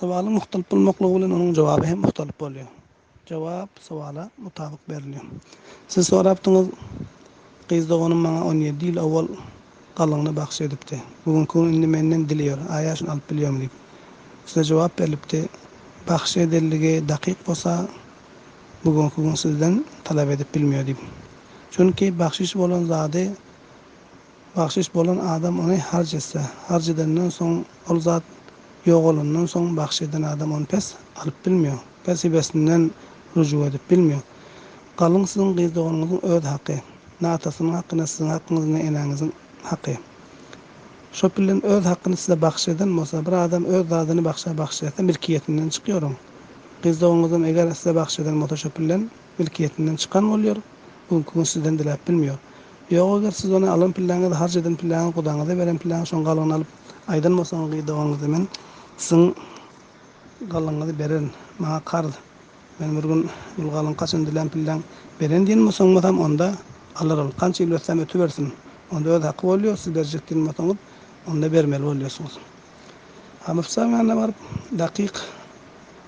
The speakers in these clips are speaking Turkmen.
Sowalyň muhtalyp bolmaklygy bilen onuň jogaby hem muhtalyp bolýar. Jogap sowala mutabyk berilýär. Siz sorapdyňyz, Gyz doganym maňa 17 ýyl owal galyňyny bagş edipdi. Bu günki gün indi menden dileýär, aýa şuny alyp bilýärmi diýip. Size jogap berlipdi, Bagş edildigi dakyk bolsa, bu günki gün sizden talap edip bilmeýär diýip. Çünki bagşyş bolan zady Bagşyş bolan adam ony harç etse, harç edenden soň ol zat ýogalandan soň bagş eden adam ony pes alyp bilmeýär. Pes hibesinden rujuk edip bilmeýär. Galyň siziň gyz doganyňyzyň öz haky. Ne atasynyň haky ne siziň hakyňyz ne eneňiziň haky. Şo pillen öz hakyny size bagş eden bolsa bir adam öz zadyny bagşa bagş etse milkiýetinden çykýar oň. Gyz doganyňyzam eger size bagş eden bolsa şo pillen milkiýetinden çykan bolýar. Bu günki gün sizden diläp bilmeýär. Ýok eger siz ony alan pilläňizi harç eden pilläňizi gudaňyza beren pilläňizi şoň galygyny alyp aýdan bolsaňyz gyz doganyňyza men siziň galygyňyzy bererin maňa karz men bir gün bul galyň kaçan dilän pilläň beren diýen bolsaň bolsam onda alar ol kança ýyl ötsem ötübersin onda öz haky bolýar siz berjek diýen bolsaňyz onda bermeli bolýarsyňyz. A müftisabyň ýanyna baryp dakyk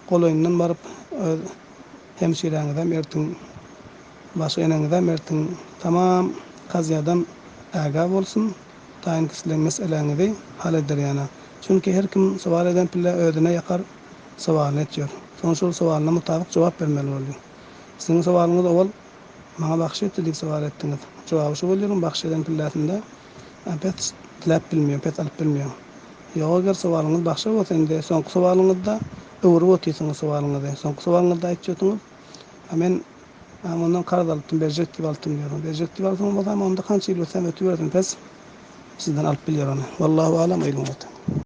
golaýyndan baryp öz hemşiräňizem ertiň Başga eneňizem ertiň tamam kazyýadan ägä bolsun, taýyn kişileň meseläňizi hal eder ýana. Çünki her kim sowal eden pille özüne ýakar sowalyny etýär. Soň şol sowalyna mutabyk jogap bermeli bolýar. Siziň sowalyňyz owal maňa bagşy etdi diýip sowal etdiňiz. Jogaby şu bolýar, bagşy eden pilläsinde pes diläp bilmeýär, pes alyp bilmeýär. Ýok eger sowalyňyz bagşa bolsa indi soňky sowalyňyzda öwrüp otyrsyňyz sowalyňyzy. Soňky sowalyňyzda aýtýarsyňyz, A men A ondan karz alypdym, berjek diýip alypdym diýýär. Berjek diýip alsaň bolsam, onda kança ýyl ötsem ötübersin, pes sizden alyp bilýär ony. Wallahu alam, ylmyň ýeten.